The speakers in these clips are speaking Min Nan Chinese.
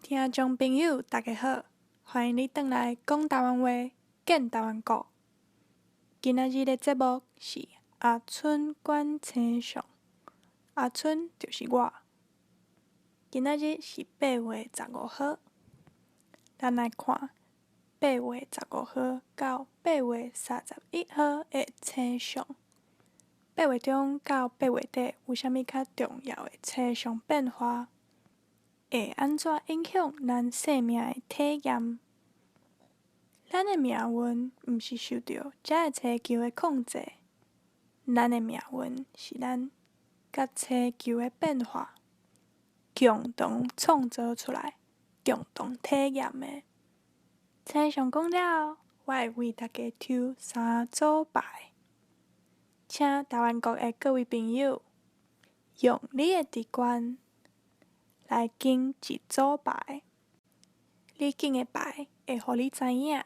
聽眾朋友，大家好，歡迎你轉來講台灣話，見台灣國。今仔日的節目是阿春觀星象，阿春就是我。今仔日是8月15號，咱來看八月十五號到8月31號的星象。8月中到8月底有啥物較重要的星象變化？會按怎影響咱生命的體驗？咱的命運毋是受著這个星球的控制，咱的命運是咱佮星球的變化共同創造出來、共同體驗的。星象講了後，我會為大家抽三組牌，請台灣國的各位朋友用你的直觀來揀一組牌，你揀的牌會予你知影，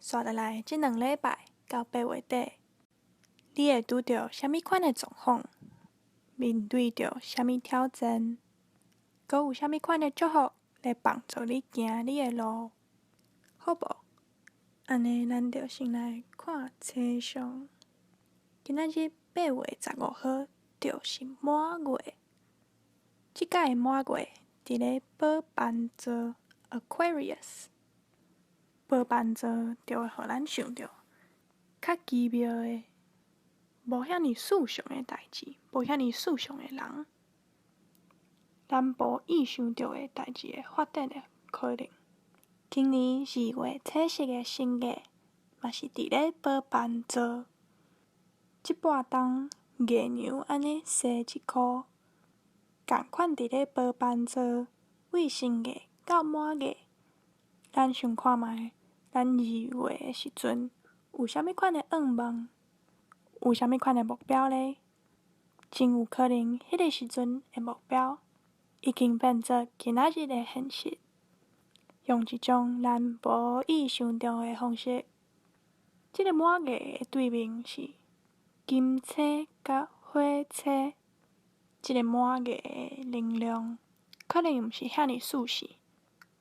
紲落來這2禮拜到8月底，你會拄著啥物款的狀況，面對著啥物挑戰，閣有啥物款的祝福來幫助你行你的路，好無？按呢，咱就先來看星象。今仔日八月十五號就是滿月。這擺的滿月佇咧寶瓶座（Aquarius），寶瓶座就會予咱想著較奇妙的、無遐爾思想的代誌，無遐爾思想的人，咱無意想著的代誌會發展的可能。今年2月七夕的新月嘛是佇咧寶瓶座，這半冬月娘按呢細一箍。仝款佇咧寶瓶座，對新月到滿月，咱想看覓，咱2月的時陣有啥物款的願望，有啥物款的目標咧？真有可能，彼个時陣的目標已經變做今仔日的現實，用一種咱無意想著的方式。這个滿月的對面是金星佮火星。這个滿月的能量可能毋是遐爾舒適，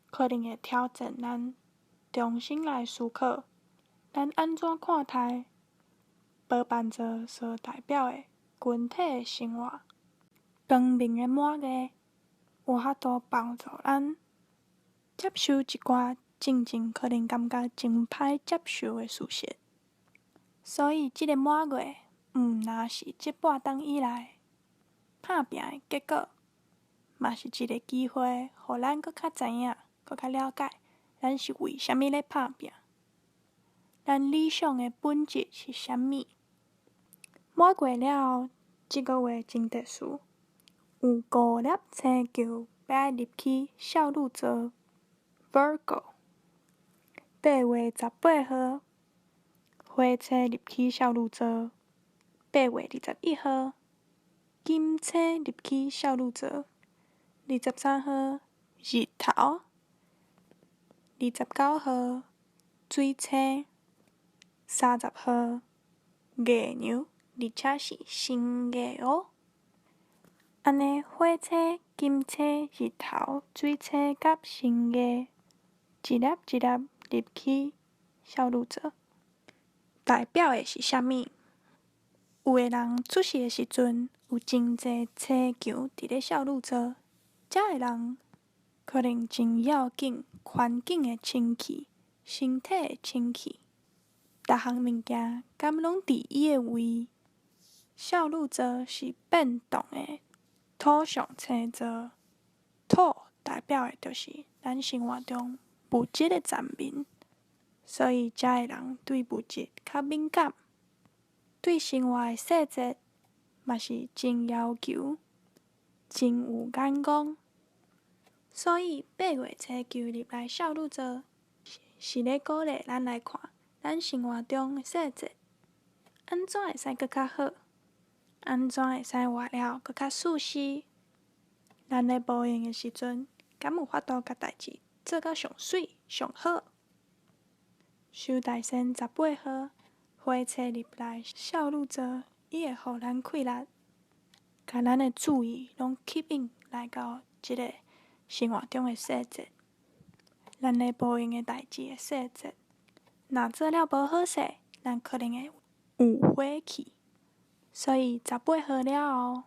可能會挑戰咱重新來思考，咱按怎看待寶瓶座所代表的群體的生活。光明的滿月有法度幫助咱接受一寡進前可能感覺真歹接受的事實。所以，這个滿月毋但是這半冬以來拍拚的結果，嘛是一个機會，予咱閣較知影，閣較了解，咱是為啥物咧拍拚，咱理想的本質是啥物。滿月了後，這個月真特殊，有五粒星球欲愛入去少女座（Virgo）。8月18號，火星入去少女座；8月21號，金星入去少女座，23號日頭，29號水星，30號月娘，而且是新月哦。按呢，火星、金星、日頭、水星佮新月，一粒一粒入去少女座，代表的是啥物？有的人出世的時陣，有真濟星球佇咧少女座，這个人可能真要緊環境的清氣、身體的清氣，逐項物件敢攏佇伊的位。少女座是變動的土象星座，土代表的就是咱生活中物質的層面，所以這个人對物質較敏感，對生活的細節嘛是真要求，真有眼光，所以八月星球入來少女座，是咧鼓勵咱來看咱生活中的細節，按怎會使閣較好，按怎會使活了閣較舒適。咱咧無閒的時陣，敢有法度共代誌做到上媠上好？壽大仙十八號，火星入來少女座。伊會予咱氣力，共咱的注意攏吸引來到這个生活中的細節。咱咧無閒的代誌的細節。若做了無好勢，咱可能會有火氣。所以18號了後，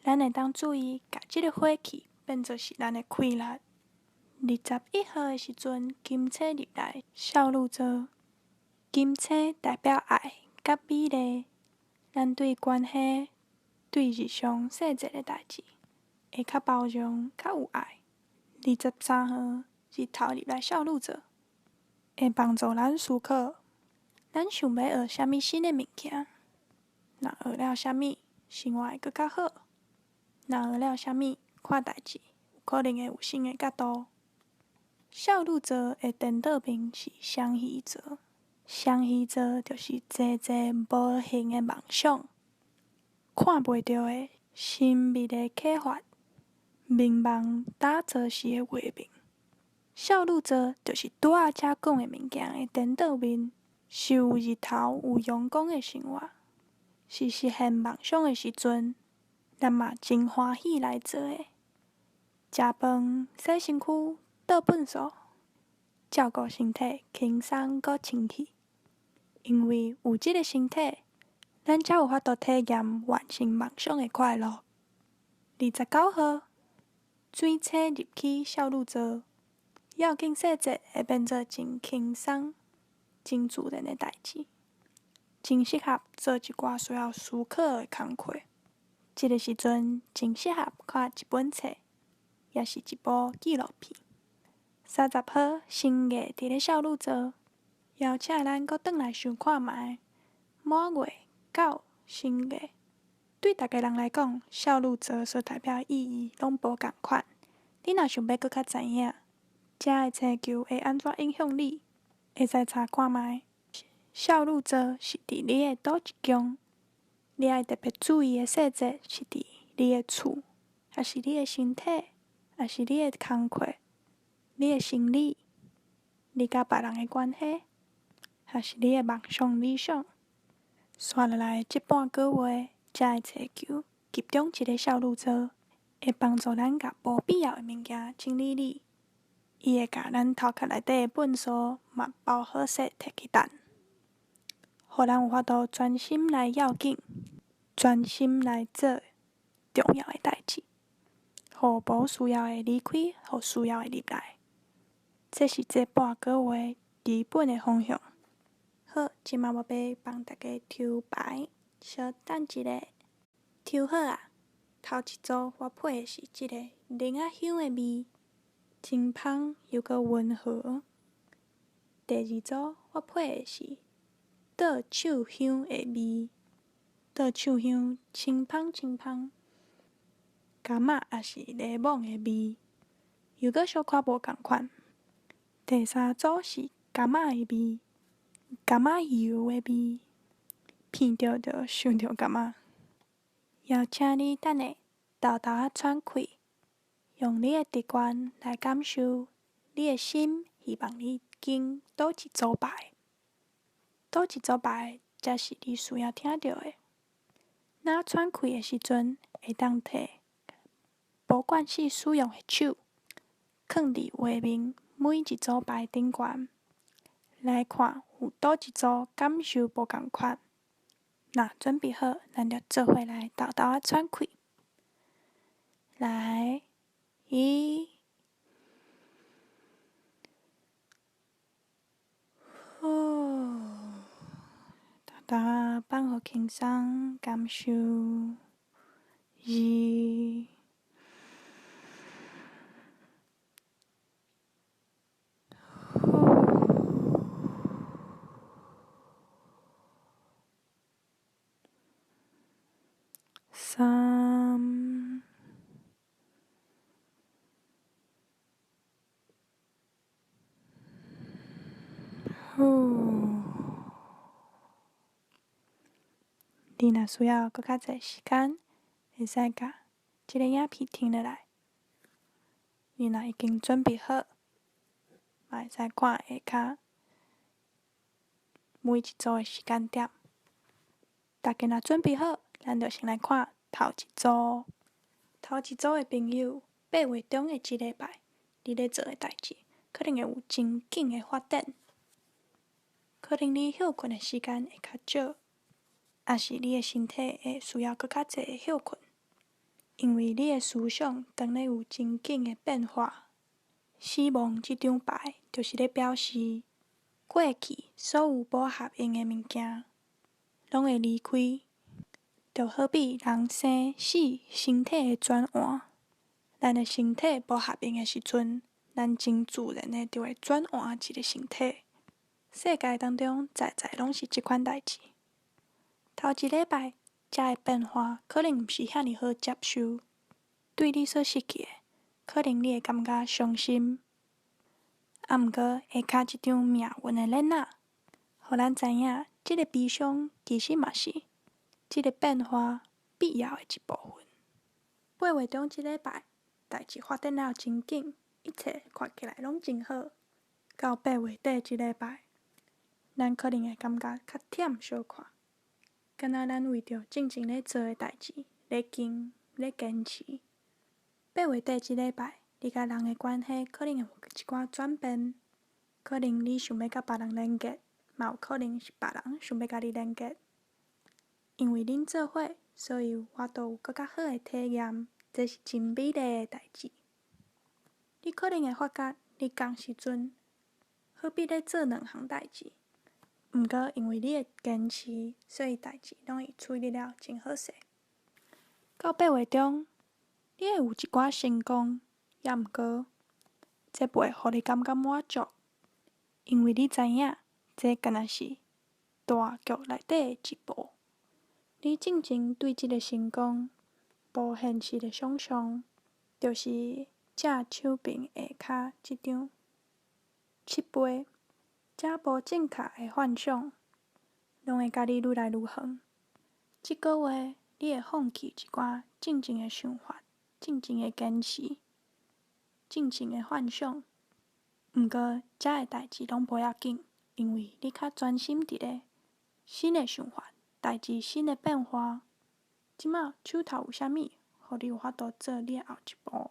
咱會當注意，共這个火氣變做是咱的氣力。21號的時陣，金星入來少女座，金星代表愛佮美麗。咱對關係、對日常細節的代誌，會較包容、較有愛。23號日頭入來少女座，會幫助咱思考，咱想欲學啥物新的物件。若學了啥物，生活會閣較好。若學了啥物，看代誌有可能會有新的角度。少女座的顛倒面是雙魚座，雙魚座就是濟濟無形的夢想，看袂著的神秘的啟發，眠夢打坐時的畫面。少女座就是拄仔才講的物件的顛倒面，是有日頭有陽光的生活，是實現夢想的時陣，咱嘛真歡喜來做的。食飯、洗身軀、倒糞埽，照顧身體輕鬆閣清氣。因為有這个身體，咱才有法度體驗完成夢想的快樂。29號，水星入去少女座，要緊細節會變做真輕鬆、真自然的代誌，真適合做一寡需要思考的工課。這个時陣真適合看一本冊，抑是一部紀錄片。30號，新月佇咧少女座，邀請咱閣轉來想看覓。滿月到新月，對逐家人來講，少女座所代表意義攏無仝款。你若想欲閣較知影，遮的星球會按怎影響你，會使查看覓。少女座是佇你的佗一宮？你愛特別注意的細節是佇你的厝，抑是你的身體，抑是你的工課，你的生理，你佮別人的關係，抑是你的夢想理想。紲落來這半個月，遮的星球集中一个少女座，會幫助咱共無必要的物件清理理。伊會共咱頭殼內底的糞埽嘛包好勢提去擲，予咱有法度專心來要緊，專心來做重要的代誌，予無需要的離開，予需要的入來。這是這半個月基本的方向。好，這馬我欲幫大家抽牌，稍等一下，抽好啊！頭一組我配的是這个蓮仔香的味，真芳又閣溫和。第二組我配的是倒樹香的味，倒樹香清芳清芳，柑仔抑是檸檬的味，又閣小可無仝款。第三組是柑仔的味，柑仔油的味，闻著就想著柑仔。邀請你等下沓沓仔喘氣，用你的直覺來感受你的心，希望你揀佗一組牌，佗一組牌才是你需要聽著的。若喘氣的時陣，會當提無慣勢使用的手，囥佇畫面每一組牌頂懸，來看有佗一組感受無仝款。若準備好，咱就做伙來沓沓仔喘氣。來，一，呼，沓沓仔放予輕鬆，感受。二，呼。三，呼。你若需要閣較濟時間，會使共這个影片停落來。你若已經準備好，嘛會使看下跤每一組的時間點。大家若準備好，咱就先來看頭一組。頭一組的朋友，8月中的這禮拜，你咧做的代誌可能會有真緊的發展。可能你歇睏的時間會較少，抑是你的身體會需要閣較濟的歇睏，因為你的思想當咧有真緊的變化。死亡這張牌就是咧表示，過去所有無合用的物件，攏會離開，就好比人生死身體的轉換。咱的身體無合用的時陣，咱真自然的就會轉換一个身體。世界當中，在在攏是這款代誌。頭一禮拜，遮的變化可能毋是遐爾好接受，對你所失去的，可能你會感覺傷心。啊，毋過下跤這張命運的鏈仔，予咱知影，這个悲傷其實嘛是這个變化必要的一部分。八月中這禮拜，代誌發展了真緊，一切看起來攏真好。到八月底這禮拜，咱可能會感覺較忝小可，敢若咱為著進前咧做的代誌咧堅咧堅持。八月底這禮拜，你佮人的關係可能會有一寡轉變，可能你想欲佮別人連結，嘛有可能是別人想欲佮你連結。因為恁做伙，所以有法度有閣較好的體驗，這是真美麗的代誌。你可能會發覺，你仝時陣好比咧做兩項代誌，毋過因為你的堅持，所以代誌攏會處理了真好勢。到八月中，你會有一寡成功，抑毋過，這袂予你感覺滿足，因為你知影，這敢若是大局內底的一步。你進前對這个成功無現實的想像，就是正手邊下跤這張七杯，遮無正確的幻想，攏會共你愈來愈遠。這个月，你會放棄一寡進前的想法、進前的堅持、進前的幻想。毋過，遮的代誌攏無要緊，因為你較專心佇咧新的想法、代誌新的變化。這馬手頭有啥物，予你有法度做你的後一步。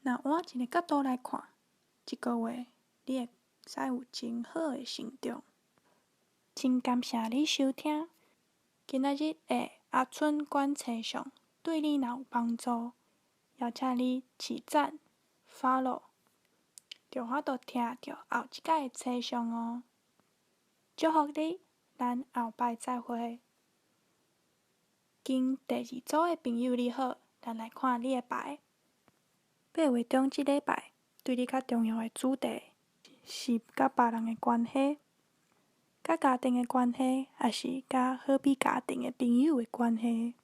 若換一个角度來看，這个月你會使有真好的成長。真感謝你收聽今仔日的阿春觀星象，對你若有幫助，邀請你揤讚、follow，就有法度聽著後一擺的星象哦。祝福你，咱後擺再會。經第二組的朋友你好，咱來看你的牌。八月中這禮拜對你較重要的主題是佮別人的關係，佮家庭的關係，抑是佮好比家庭的朋友的關係。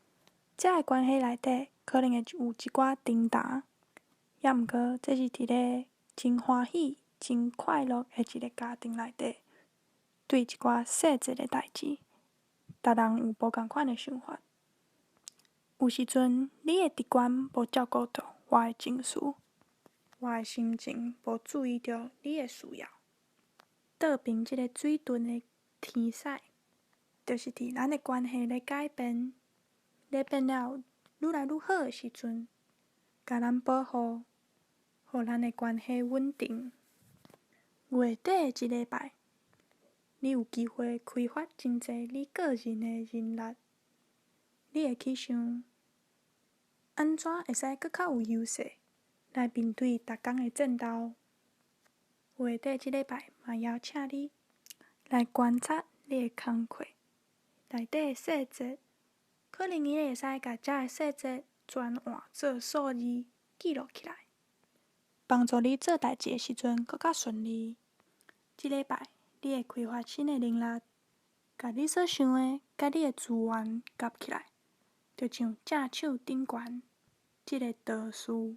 這个關係內底可能會有一寡爭吵，抑毋過這是佇咧真歡喜、真快樂的一个家庭內底，對一寡細節的代誌，逐人有無仝款的想法。有時陣，你的直觀無照顧著我的情緒，我的心情無注意著你的需要。倒爿這个水遁的天使，就是佇咱的關係咧改變，咧變了愈來愈好的時陣，共咱保護，予咱的關係穩定。月底的這禮拜，你有機會開發真濟你個人的能力，你會去想，按怎會使閣較有優勢來面對逐工的戰鬥。月底這禮拜嘛邀請你來觀察你的工課內底的細節，可能你會使共遮的細節轉換做數字記錄起來，幫助你做代誌的時陣閣較順利。這禮拜你會開發新的能力，共你所想的佮你的資源夾起來，就像正手頂懸這个道士，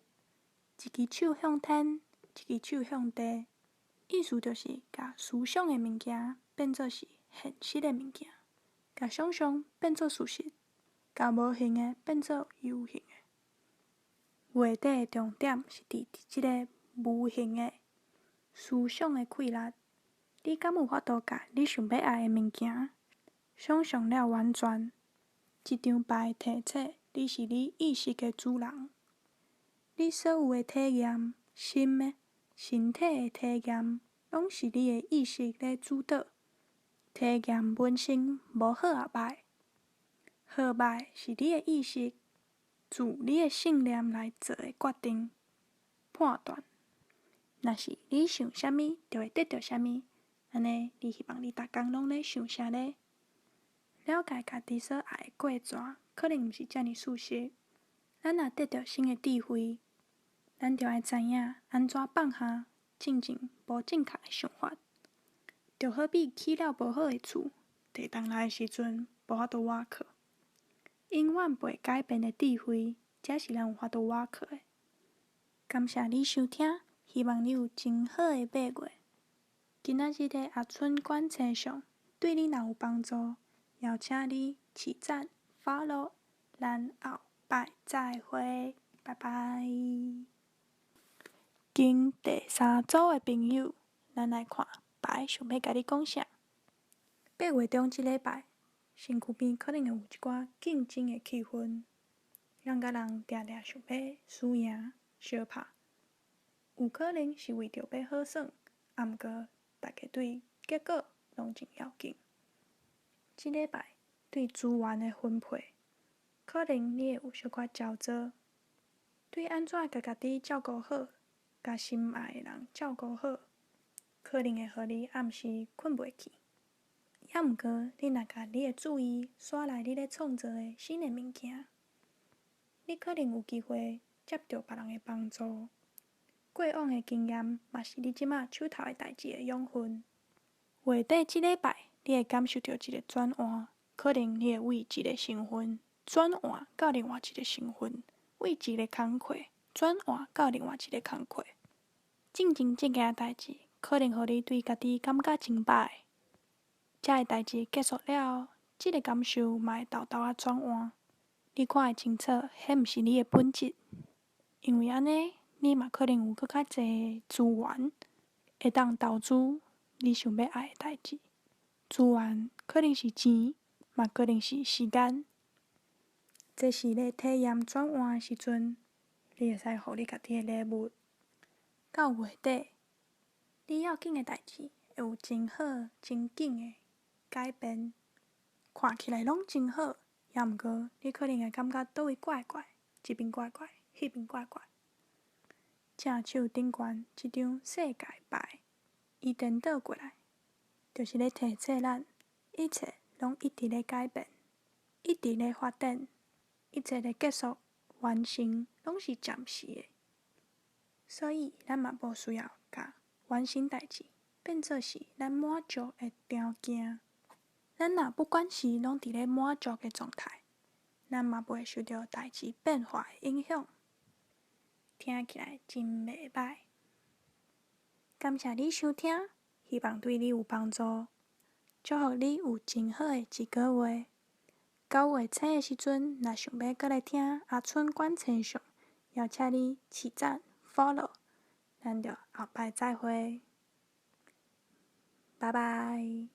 一支手向天，一支手向地，意思就是共思想的物件變做是現實的物件，共想像變做事實，共無形的變做有形的。月底的重點是佇這个無形的思想的氣力，你敢有法度共你想欲愛的物件想像了完全？這張牌提醒你是你意識的主人，你所有的體驗，心的、身體的體驗，攏是你的意識咧主導。體驗本身無好抑䆀，好䆀是你的意識自你的信念來做的決定、判斷。若是你想啥物，就會得著啥物。按呢，你希望你逐工攏咧想啥呢？了解家己所愛的過程，可能毋是遮爾事實。咱若得著新的智慧，咱就愛知影按怎放下進前無正確的想法。就好比起了無好的厝，地動來的時陣無法度倚靠。永遠袂改變的智慧，才是咱有法度倚靠的。感謝你收聽，希望你有真好的八月。今仔日的阿春觀星象對你若有幫助，邀請你揤讚、follow，咱後擺再會，拜拜。經第三組的朋友，咱來看牌想欲共你講啥？八月中這禮拜，身軀邊可能會有一寡競爭的氣氛，人佮人定定想欲輸贏、相拍，有可能是為著欲好耍，啊毋過大家對結果攏真要緊。這禮拜對資源的分配，可能你會有小可焦躁，對按怎共家己照顧好，共心愛的人照顧好，可能會予你暗時睏袂去。猶毋過，你若共你的注意徙來你咧創造的新的物件，你可能有機會接著別人的幫助。過往的經驗嘛是你這馬手頭的代誌的養分。月底這禮拜，你會感受著一個轉換，可能你會為一個身份轉換到另外一個身份，為一个工課轉換到另外一个工課。進前這件代誌可能予你對家己感覺真歹。這个代誌結束了後，這个感受嘛會沓沓仔轉換。你看會清楚，彼毋是你的本質。因為按呢，你嘛可能有閣較濟資源，會當投資你想欲愛的代誌。資源可能是錢，嘛可能是時間。這是咧體驗轉換的時陣，你會使予你家己的禮物。到月底，你要緊的代誌會有真好、真緊的改變，看起來攏真好，猶毋過你可能會感覺佗位怪怪，這邊怪怪，彼邊怪怪。正手頂懸這張世界牌，伊顛倒過來，就是咧提醒咱，一切攏一直咧改變，一直咧發展，一切的結束、完成，攏是暫時的。所以，咱嘛無需要共完成代誌變做是咱滿足的條件。咱若不管是攏佇咧滿足的狀態，咱嘛袂受著代誌變化的影響。聽起來真袂䆀。感謝你收聽，希望對你有幫助。祝福你有真好的一個月。九月初的時陣，若想欲閣來聽阿春觀星象，邀請你揤讚、follow，咱就後擺再會，拜拜。